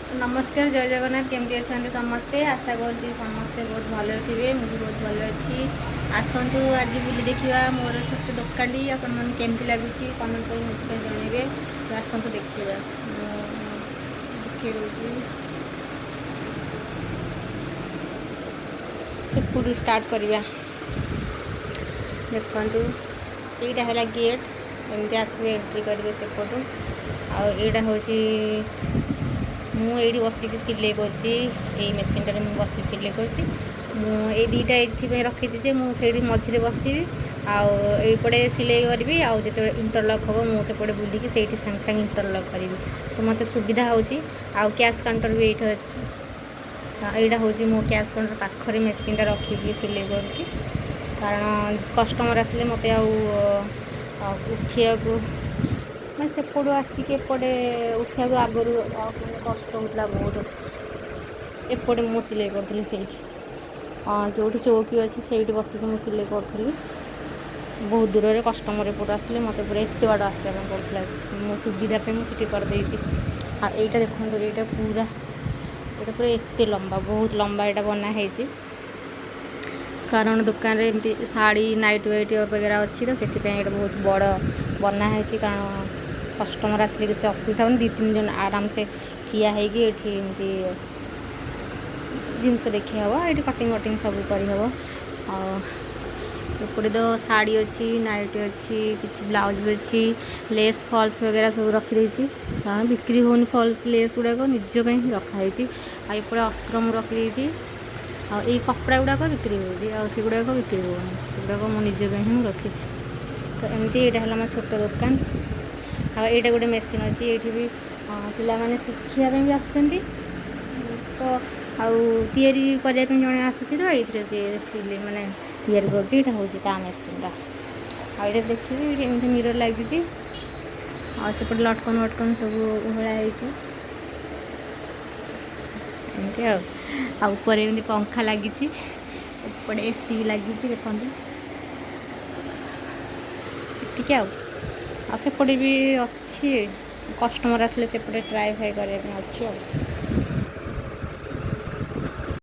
ନମସ୍କାର, ଜୟ ଜଗନ୍ନାଥ। କେମିତି ଅଛନ୍ତି ସମସ୍ତେ? ଆଶା କରୁଛି ସମସ୍ତେ ବହୁତ ଭଲରେ ଥିବେ। ମୁଁ ବି ବହୁତ ଭଲ ଅଛି। ଆସନ୍ତୁ, ଆଜି ବୁଲି ଦେଖିବା ମୋର ଛୋଟ ଦୋକାନଟି। ଆପଣମାନଙ୍କୁ କେମିତି ଲାଗୁଛି, କମେଣ୍ଟ କରି ନିଶ୍ଚୟ ଜଣାଇବେ। ତ ଆସନ୍ତୁ ଦେଖିବା। ମୁଁ ଦେଖେଇ ଦେଉଛି, ଏପଟୁ ଷ୍ଟାର୍ଟ କରିବା। ଦେଖନ୍ତୁ, ଏଇଟା ହେଲା ଗେଟ୍। ଏମିତି ଆସିବେ, ଏଣ୍ଟ୍ରି କରିବେ ସେପଟୁ। ଆଉ ଏଇଟା ହେଉଛି, ମୁଁ ଏଇଠି ବସିକି ସିଲେଇ କରୁଛି। ଏଇ ମେସିନ୍ଟାରେ ମୁଁ ବସି ସିଲେଇ କରୁଛି। ମୁଁ ଏଇ ଦୁଇଟା ଏଇଥିପାଇଁ ରଖିଛି ଯେ ମୁଁ ସେଇଠି ମଝିରେ ବସିବି ଆଉ ଏଇପଟେ ସିଲେଇ କରିବି, ଆଉ ଯେତେବେଳେ ଇଣ୍ଟରଲକ୍ ହେବ, ମୁଁ ସେପଟେ ବୁଲିକି ସେଇଠି ସାଙ୍ଗେ ସାଙ୍ଗେ ଇଣ୍ଟରଲକ୍ କରିବି। ତ ମୋତେ ସୁବିଧା ହେଉଛି। ଆଉ କ୍ୟାସ୍ କାଉଣ୍ଟର ବି ଏଇଠି ଅଛି। ଏଇଟା ହେଉଛି ମୋ କ୍ୟାସ୍ କାଉଣ୍ଟର ପାଖରେ ମେସିନ୍ଟା ରଖିକି ସିଲେଇ କରୁଛି, କାରଣ କଷ୍ଟମର୍ ଆସିଲେ ମୋତେ ଆଉ ଉଠିବାକୁ, ମାନେ ସେପଟୁ ଆସିକି ଏପଟେ ଉଠିବାକୁ ଆଗରୁ ମାନେ କଷ୍ଟ ହେଉଥିଲା ବହୁତ। ଏପଟେ ମୁଁ ସିଲେଇ କରୁଥିଲି, ସେଇଠି ଯେଉଁଠି ଚୌକି ଅଛି, ସେଇଠି ବସିକି ମୁଁ ସିଲେଇ କରୁଥିଲି। ବହୁତ ଦୂରରେ କଷ୍ଟମର୍ ଏପଟୁ ଆସିଲେ ମୋତେ ପୁରା ଏତେ ବାଟ ଆସିବା ପାଇଁ ପଡ଼ୁଥିଲା। ସେଥିପାଇଁ ମୋ ସୁବିଧା ପାଇଁ ମୁଁ ସେଠି କରିଦେଇଛି। ଆଉ ଏଇଟା ଦେଖନ୍ତୁ, ଏଇଟା ପୁରା ଏତେ ଲମ୍ବା, ବହୁତ ଲମ୍ବା ଏଇଟା ବନା ହେଇଛି, କାରଣ ଦୋକାନରେ ଏମିତି ଶାଢ଼ୀ, ନାଇଟ୍ ୱାଇଟ୍ ବଗେରା ଅଛି। ତ ସେଥିପାଇଁ ଏଇଟା ବହୁତ ବଡ଼ ବନା ହେଇଛି, କାରଣ କଷ୍ଟମର୍ ଆସିଲେ କିଛି ଅସୁବିଧା ହେବନି। ଦୁଇ ତିନି ଜଣ ଆରାମସେ ଠିଆ ହେଇକି ଏଠି ଏମିତି ଜିନିଷ ଦେଖି ହେବ। ଏଇଠି କଟିଂ କଟିଂ ସବୁ କରିହେବ। ଆଉ ଏପଟେ ତ ଶାଢ଼ୀ ଅଛି, ନାଇଟ୍ ଅଛି, କିଛି ବ୍ଲାଉଜ୍ ବି ଅଛି, ଲେସ୍, ଫଲ୍ସ ବଗେରା ସବୁ ରଖିଦେଇଛି, କାରଣ ବିକ୍ରି ହେଉନି ଫଲ୍ସ, ଲେସ୍ ଗୁଡ଼ାକ ନିଜ ପାଇଁ ହିଁ ରଖାହେଇଛି। ଆଉ ଏପଟେ ଅସ୍ତ୍ର ମୁଁ ରଖିଦେଇଛି। ଆଉ ଏଇ କପଡ଼ା ଗୁଡ଼ାକ ବିକ୍ରି ହେଉଛି, ଆଉ ସେଗୁଡ଼ାକ ବିକ୍ରି ହେଉନି। ସେଗୁଡ଼ାକ ମୁଁ ନିଜ ପାଇଁ ହିଁ ମୁଁ ରଖିଛି। ତ ଏମିତି ଏଇଟା ହେଲା ମୋ ଛୋଟ ଦୋକାନ। ଆଉ ଏଇଟା ଗୋଟେ ମେସିନ୍ ଅଛି। ଏଇଠି ବି ପିଲାମାନେ ଶିଖିବା ପାଇଁ ବି ଆସୁଛନ୍ତି ତ, ଆଉ ତିଆରି କରିବା ପାଇଁ ଜଣେ ଆସୁଛି। ତ ଏଇଥିରେ ସିଏ ସିଲେଇ, ମାନେ ତିଆରି କରୁଛି। ଏଇଟା ହେଉଛି ତା ମେସିନ୍ଟା। ଆଉ ଏଇଟା ଦେଖିବି, ଏଇଠି ଏମିତି ମିରର୍ ଲାଗିଛି। ଆଉ ସେପଟେ ଲଟକନ ୱଟକନ ସବୁ ଓହଳା ହେଇଛି ଏମିତି। ଆଉ ଆଉ ଉପରେ ଏମିତି ପଙ୍ଖା ଲାଗିଛି, ଏପଟେ ଏସି ବି ଲାଗିଛି। ଦେଖନ୍ତୁ, ଏତିକି। ଆଉ ଆଉ ସେପଟେ ବି ଅଛି, କଷ୍ଟମର୍ ଆସିଲେ ସେପଟେ ଟ୍ରାଏ ଫାଏ କରିବା ପାଇଁ ଅଛି। ଆଉ